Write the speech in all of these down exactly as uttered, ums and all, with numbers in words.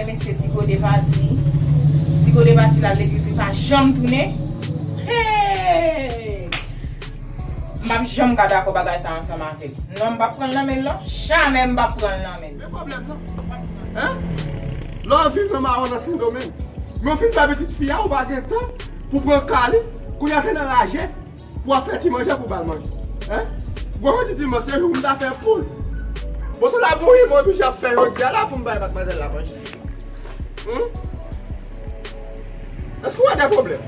Mesye, Ti Gode pati. Ti Gode pati, l al legliz, li pa janm tounen. Hey! M p ap janm ka dakò bagay sa ansanm avè l. Non, m p ap pran l nan men l non. Jamè m p ap pran l nan men l. Men pwoblèm nan. Hein? Lè w viv nan mawon nan Sendomeng, men w fin fè pitit fi a, ou pa gen tan pou pran ka li. Kounye a se nan raje pou w ap fè ti manje pou w ba l manje. Hein? Gwo jodi dimanch se jou m ta fè poul. Bon, se labouyi m oblije ap fè jodi a la pou m bay madmwazèl la manje. Hmm? Èske w wè de pwoblèm?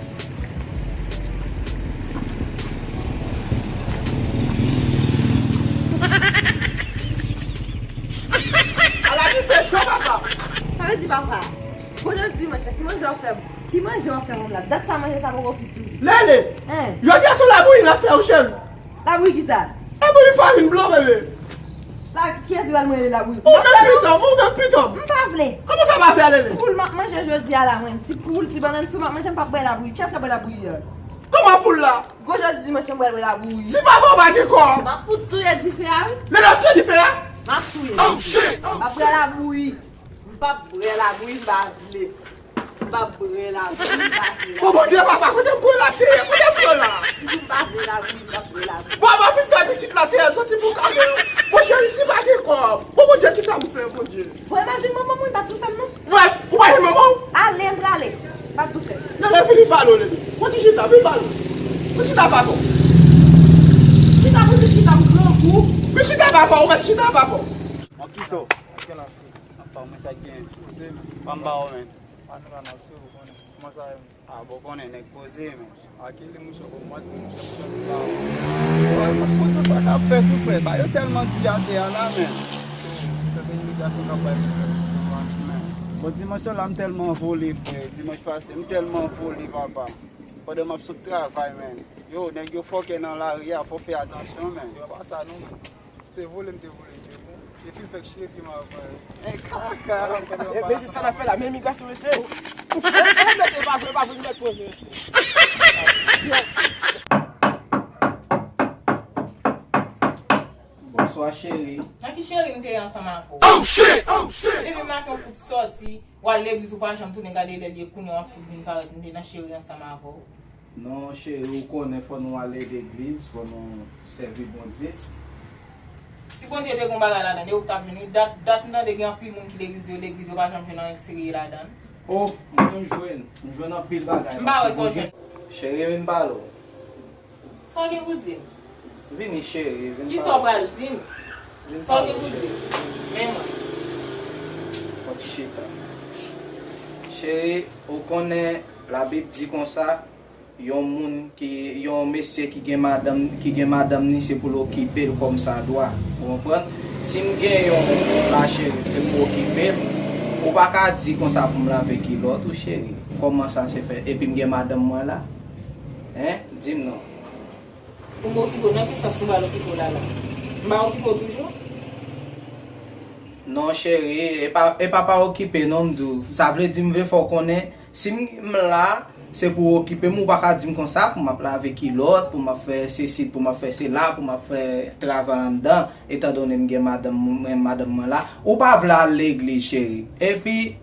Ala ki fè cho, papa! Sa vle di, papa, gwo jodi dimanch la, ki manje w ap fè? Ki manje w ap fè, manm la? Dat sa manje sa poko fouti. Lele! Hein? Jodi a se yon labouyi n ap fè, wi, cheri. Labouyi ki sa? Labouyi farin blan, bebe. La, kiyès ki pral mwen labouyi? Ou menm pitanm, ou menm pitanm. M pa vle. Kòman sa pa vle, Lele? Poul m ap manje jodi a la, mwen. Ti poul, ti bannann fri m ap manje, m p ap bwè labouyi. Kiyès k ap bwè labouyi a? Kòman poul la? Gwo jodi dimanch, m bwè, bwè labouyi. Si papa w pa gen kòb. M ap fout touye dife a, wi. Lele ap touye dife a? M ap touye. Oh, shit! M ap bwè labouyi. M p ap bwè labouyi, m pa vle. M p ap bwè labouyi, m pa vle labouyi. Bon, Bondye, papa, kote m pran la, Seyè? Kote m pran la? M di m pa vle labouyi, m p ap bwè labouyi. Bon, mwen fin fè pitit la, Seyè, soti pou kado yo. Bon, cheri, si pa gen kòb. Bon, Bondye, kisa m fè, Bondye? Bon, imajine manman m, wi, pa tou fè m, non. Wè, ou pa gen manman w? Ale, m prale. Pa tou fè. Lele, vini pale w, Lele. Pran ti chita, vin pale w. Pran chita pa kò. Chita pou di kisa m grangou. Vin chita pa kò, ou mèt chita pa kò. Mwen kite w. Apa, mwen sa k gen. Poze m. Pa m ba w, men. Pa nou la, n ap sou, ou konnen. Kòman sa ye, men? A, bon, konnen nèg poze, men. A, ki li, mouche, bon, mwen di, mouche, mouche, mouche. Mwen, mwen, mwen, sa k ap fèt, wi, frè. Ba yo tèlman di atè a la, men. Se te imigrasyon k ap bay pou fè. Bon, dimanch la, m tèlman vole, frè. Dimanch pase, m tèlman vole, papa. Pandan m ap sot travay, men. Yo, nèg yo fòkè nan lari a, fò fè atansyon, men. Yo, pa sa, non, men. Si te vole, m te vole djòb ou. Epi l fèk chire pye m avan. E kaka. E, mesye, sa n ap fè la, men imigrasyon, mesye. E, e, mesye, pa vre, pa vre, nou mèt poze, mesye. Bonswa, cheri. Nan ki cheri m te ye ansanm avè w? Oh, shit! Oh, shit! Depi maten w fout sòti, w al legliz, ou pa janm tounen gade lè l ye, kounye a w ap fout vin parèt, m te nan cheri ansanm avè w. Non, cheri, ou konnen fò nou ale legliz, fò nou sèvi Bondye. Si Bondye te gon bagay ladan, e ou k t ap jwenn, wi. Dat, dat m tande gen anpil moun ki legliz yo, legliz yo pa janm jwenn anyen serye ladan. Oh, mwen menm m jwenn, m jwenn anpil bagay. M pa wè sa w jwenn. Cheri, vin pale w. Sa w gen pou di m? Vini, cheri, vin pale. Kisa w pral di m? Vin pale w, cheri. Sa w gen pou di m? Men mwen. Fò ti chita. Cheri, ou konnen Labib di konsa, yon moun ki, yon mesye ki gen madanm, ki gen madanm ni, se pou l okipe l kòmsadwa. Ou konprann? Si m gen yon la cheri, se pou okipe l. Ou pa ka di konsa pou m lave kilòt ou, cheri. Kòman sa se fè? Epi m gen madanm mwen la. Hein? Di m non. Pou m okipe w, nan ki sans m pral okipe w la la? M pa okipe w toujou? Non, cheri, e pa, e pa pa okipe non, m di w. Sa vle di m vle fè w konnen, si m, m la, se pou w okipe m, ou pa ka di m konsa, pou m ap lave kilòt, pou m ap fè sesi, pou m ap fè sela, pou m ap fè travay anndan, etandone m gen madanm, mwen, madanm mwen la. Ou pa vle al legliz, cheri. Epi,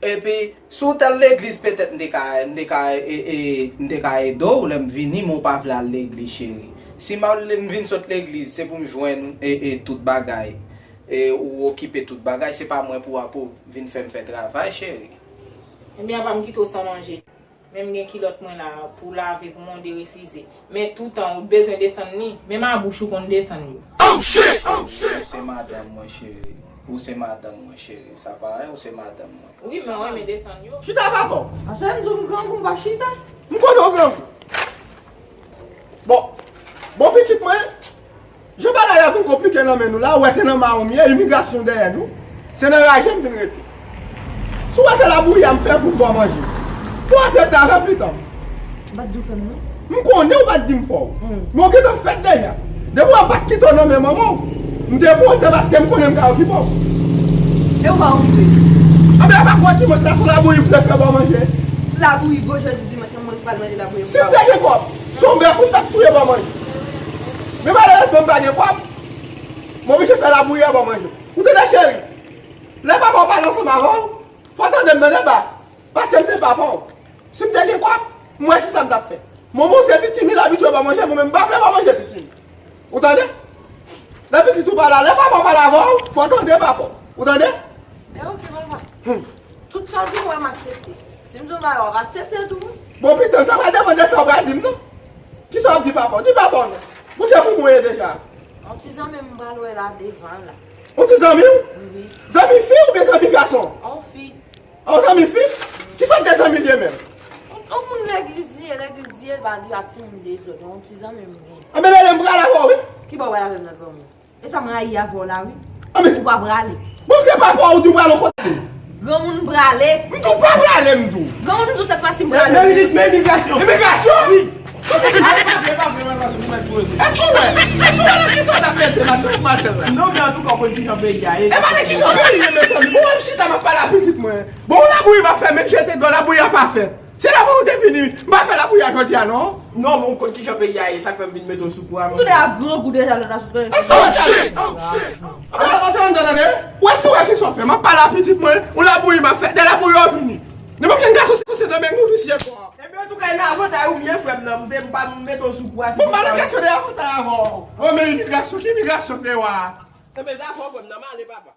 Epi, si w t al legliz, petèt m te ka, m te ka, e, e, m te ka ede w lè m vini, men w pa vle al legliz, cheri. Si m al, m vin sot legliz, se pou m jwenn, e, e, tout bagay. E, ou okipe tout bagay, se pa mwen pou, pou vin fè m fè travay, cheri. Ebyen, apa m kite w san manje. Men m gen kilòt mwen la pou lave, pou mwen derefize. Men toutan ou bezwen desann li, menm a bouch ou konn desann yo. Oh, shit! Oh, shit! Ou se madanm mwen, cheri. Ou se madanm mwen, cheri. Sa pa anyen, ou se madanm mwen. Wi, men w renmen desann yo. Chita pa kò w. Paske m di w m grangou, m pa chita. M konnen w grangou. Bon, bon pitit mwen, jan bagay la vin konplike nan men nou la, ou wè se nan mawon m ye, imigrasyon dèyè nou. Se nan raje m vin rete. Si w wè se labouyi a m fè pou m ba w manje, fò w aksepte avè m pita. M pa t di w fè m non. M konnen ou pa t di m fè w. Hmm. Men w gentan fèt deja. Depi w wè m pa t kite w nan men manman w, m te pran w se paske m konnen m ka okipe w. E ou pa okipe? Anben, e pa gwo dimanch la, se labouyi m te fè ba w manje. Labouyi, gwo jodi dimanch, mwen k pral manje labouyi. Si m te gen kòb, se yon bèf ou t ap touye ba w manje. Men malerezman, m pa gen kòb. M oblije fè labouyi a ba w manje. Ou tande, cheri? Lè papa w pale ansanm avè w, Fò w tande m tande ba. Paske m se papa w. Si m te gen kòb, m wè kisa m t ap fè. Manman w se pitit li, l abitye ba w manje, mwen menm m pa vle ba w manje pitit li. Ou tande? Lè pitit ou pale, lè papa w pale avè w, fò w tande papa w. Ou tande? E ok papa. Tout sa w di mwen m aksepte. Si m di w bagay w ap aksepte tou wi. Bon pita, sa pral depann de sa w pral di m non. Kisa w ap di papa w? Di papa w non. Bon se pou mwen ye deja. Yon ti zanmi m pral wè la devan la. Yon ti zanmi w? Wi. Zanmi fi oubyen zanmi gason? Yon fi. Yon zanmi fi? Kisa w te zanmi l ye menm? Yon moun legliz li ye, legliz li ye, l pa di a timoun dezòd, yon ti zanmi m gen. Anben lè lè m pral avè w wi. Ki bò w pral avè m nan granmoun? E sa m rayi avè w la wi. Ou pa prale. Bon se papa w ou di w prale yon kote. Granmoun prale. M di w pa prale m di w. Granmoun m di w sèt fwa si m prale. Merilis men imigrasyon. Imigrasyon? Wi. Èske w wè? Èske w wè nan kisa w t ap mete m ak ti matmwazèl la? Non men antouka w konn kijan peyi a ye. E pa nan kijan peyi ye mezanmi. Bon w ap chita m ap pale a pitit mwen. Bon w labouyi m ap fè men jete dlo labouyi a pa fèt. Se la pou ou te vini. M pa fè labouya jodi a non. Non, men ou konn kijan peyi a ye, sa k fè m vin mete w sou kou a. M tounen a grangou deja lè w ta sot kòlèj. Èske w wè sa? Oh shit! Oh shit! Apa la pa tande tande? Ou èske w wè kisa w fè? M ap pale a pitit mwen, ou labouyi m ap fè, de labouya w vini. Nenpòt ken gason se konse nan men nou visye ankò. Ebyen antouka e nan avantay ou m ye frè m nan, m te m pa m mete w sou kou a. Bon m pa nan kesyon de avantay avè w. Bon men imigrasyon, ki imigrasyon k te wa a? Ebyen zafè w frè m nan, m ale papa.